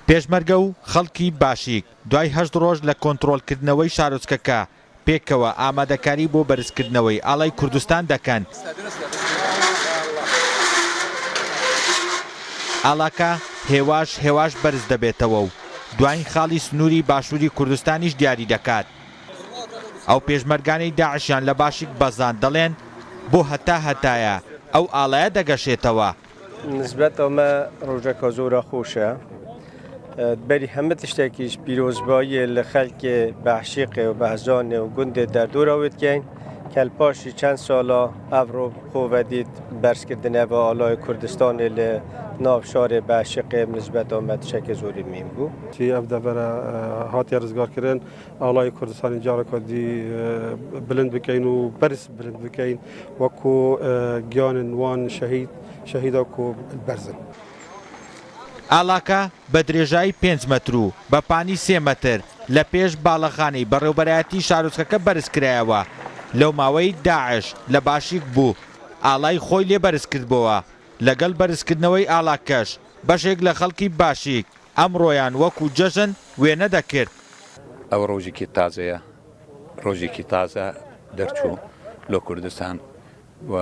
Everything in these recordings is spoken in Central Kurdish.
پێشمەرگە و خەڵکی باشیک دوای هەشت ڕۆژ لە کۆنتڕۆڵکردنەوەی شارۆچکەکە، پێکەوە ئامادەکاری بۆ بەرزکردنەوەی ئاڵای کوردستان دەکەن. ئاڵاکە هێواش هێواش بەرز دەبێتەوە و دواین خاڵی سنووری باشووری کوردستانیش دیاری دەکات. ئەو پێشمەرگانەی داعشیان لە باشیک بەزاند دەڵێن، بۆ هەتا هەتایە ئەو ئاڵایە دەگەشێتەوە. نسبەتا مە ڕۆژەکە زۆرە خۆشە. بەری هەمە تشتێکیش پیرۆزباییە لە خەلکێ بەعشیقێ و بەهزانێ و گوندێ دەردۆرا وێ دکەین کە لە پاشی چەند ساڵا ئەڤڕۆ خۆ ڤەدیت بەرزکردنەڤە ئالای کوردستانێ لە ناڤ شارێ بەعشیقێ نسبەتا مە تشتێکێ زۆری مهم بوو. چی ئەڤ دەڤەرە هاتیە ڕزگار کرن ئاڵای کوردستانی جارەکە دی بلند بکەین و بەرز بلند بکەین وەکو گیانن وان شەهید شەهیدا کو بەرزن. ئاڵاکە بە درێژایی پێنج مەتر و بە پانی سێ مەتر لە پێش باڵەخانەی بەڕێوبەرایەتی شارۆچکەکە بەرزکرایەوە، لەو ماوەی داعش لە باشیک بوو ئاڵای خۆی لێ بەرزکردبۆوە، لەگەڵ بەرزکردنەوەی ئاڵاکەش بەشێک لە خەڵکی باشیک ئەمڕۆیان وەکو جەژن وێنە دەکرد. ئەوە ڕۆژێکی تازەیە، ڕۆژێکی تازە دەرچوو لۆ کوردستان و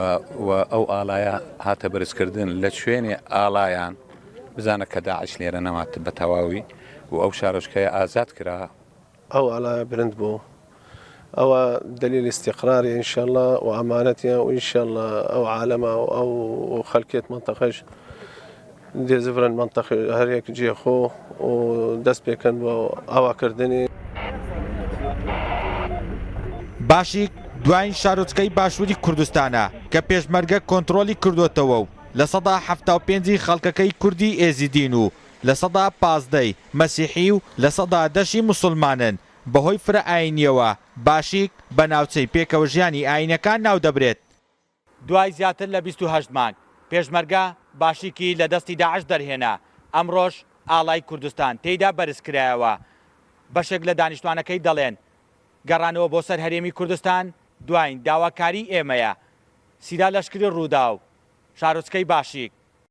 و ئەو ئاڵایە هاتە بەرزکردن لە شوێنێ ئاڵایان بزانە کە داعش لێرە نەما بە تەواوی و ئەو شارۆچکەیە ئازاد کرا. ئەو ئاڵایە بلند بوو ئەوە دەلیل ئیستیقرارە ان شاءاللە و ئەمانەتە و ان شاءاللە ئەو عالەمە و ئەو خەلکێت مەنتەقەش دێ زڤرن مەنتەقە هەر یەک جێ خۆ و دەست پێکەن بۆ ئاواکردنی. باشیک دواین شارۆچکەی باشووری کوردستانە کە پێشمەرگە کۆنترۆلی کردۆتەوە و 75% ی خەڵکەکەی کوردی ئێزیدین و 15% ی مەسیحی و 10% ی موسڵمانن، بەهۆی فرە ئاینییەوە باشیک بە ناوچەی پێکەوەژیانی ئاینەکان ناودەبرێت. دوای زیاتر لە 28 مانگ، پێشمەرگە باشیکی لە دەستی داعش دەرهێنا، ئەمڕۆش ئاڵای کوردستان تێیدا بەرزکرایەوە، بەشێک لە دانیشتوانەکەی دەڵێن، گەڕانەوە بۆ سەر هەرێمی کوردستان دواین داواکاریی ئێمەیە. سیرا لەشکری، رووداو، شارۆچکەی باشیک.